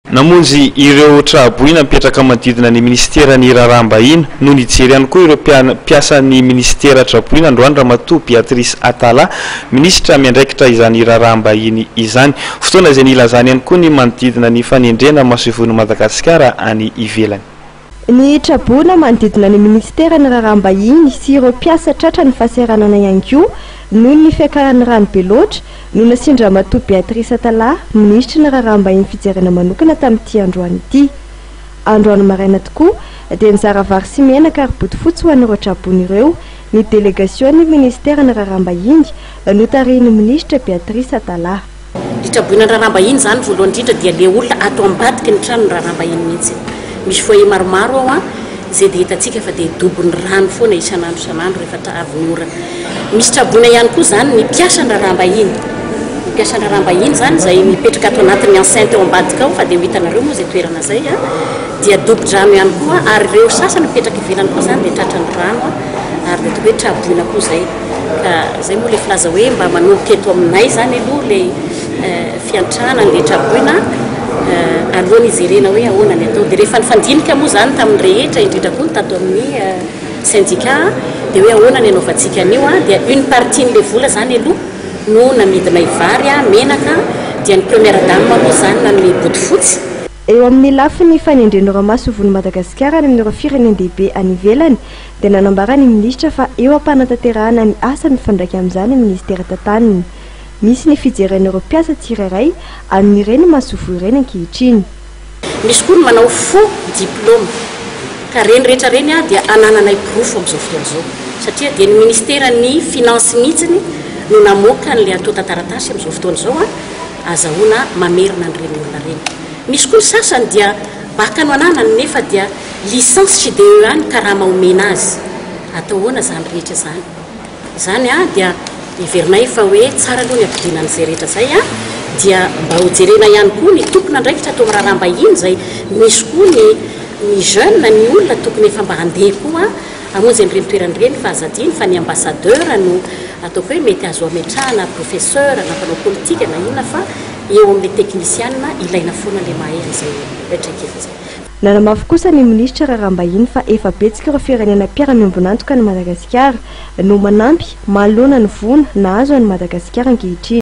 Namonjy ireo tra-boina mipetraka manodidina ny minisiteran'ny Raharaham-bahiny no nijery ihany koa ireo mpiasan'ny minisitera tra-boina androany Ramatoa Béatrice Atallah, minisitra miandraikitra izany raharaham-bahiny izany. Fotoana izay nilazany ihany koa ny manodidina ny fanendrena masoivohon'i Madagasikara any ivelany. Ny traboina manodidina ny minisiteran'ny Raharaham-bahiny sy ireo mpiasa tratra ny fahasahiranana ihany koa noho ny fiakaran'ny rano be loatra no nasian-dRamatoa Béatrice Atallah, minisitry ny Raharaham-bahiny fijerena manokana tamin'ity androany ity. Androany maraina tokoa dia nizara vary sy menaka ary bodofotsy ho an'ireo traboina ireo ny delegasion'ny minisiteran'ny Raharaham-bahiny notarihin'ny minisitra Béatrice Atallah. Ny traboina ny raharaham-bahiny izany voalohany indrindra dia le olona ato ambadiky ny tranon'ny raharaham-bahiny mihitsy. Misy foyer maromaro ao an, izay dia hitantsika fa dia dobon'ny rano foana isan'andro isan'andro rehefa avy ny orana. Misy traboina ihany koa izany ny mpiasan'ny raharaham-bahiny. Ny mpiasan'ny raharaham-bahiny izany izay mipetraka ato anatin'ny enceinte ao ambadika ao fa dia ho hitanareo moa izay toerana izay an, dia dobo-drano ihany koa ary ireo sasany mipetraka ivelany koa izany dia tratran'ny rano ary dia ataoko hoe traboina koa izay. Ka zay moa le filaza hoe mba manomboka eto aminay zany aloha le fiantrana an'le traboina alohan'ny hijerena hoe ahoana ny atao. Dia rehefa nifandinika moa zany tamin'ny rehetra indrindra koa ny tato amin'ny syndicat dia hoe ahoana ny anaovantsika an'io dia une partie n'le vola zany aloha no namidinay vary, menaka, dia ny première dame moa zany nanome bodofotsy. Eo amin'ny lafiny fanendren'ireo masoivohon'i Madagasikara any amin'ireo firenen-dehibe any ivelany dia nanambara ny minisitra fa eo am-panatanterahana ny asa mifandraika amin'izany ny minisitera tantaniny. Misy ny fijeren'ireo mpiasa tsirairay amin'ireny masoivoho ireny ankehitriny. Misy koa ny manao faux diplôme ka ireny rehetra ireny dia anananay porofo amin'izao fotoana izao satria dia ny ministeran'ny finance mihitsy no namoaka an'ilay antontan-taratasy amin'izao fotoana izao azahoana mamerina an'ireny olona ireny. Misy koa ny sasany dia bac no ananany nefa dia licence sy DEA ny karama omena azy. Atao ahoana izany rehetra izany? Izany dia heverinay fa hoe tsara aloha ny hampodiana an'izay rehetra izay dia mba ho jerena ihany koa ny tompon'andraikitra ato amin'ny raharaham-bahiny izay misy koa ny ny jeune, ny olona tokony efa mba handeha koa hamonjy an'ireny toerana ireny fa aza adino fa ny ambassadeur no ataoko hoe mety azo ametrahana professeur na mpanao politika na inona fa eo amin'ilay teknisiana ilaina foana ilay mahay an'izay traikefa izay. Nanamafy kosa ny minisitra Raharaham-bahiny fa efa betsaka ireo firenena mpiara-miombon'antoka an'i Madagasikara no manampy manoloana ny voina nahazo an'i Madagasikara ankehitriny.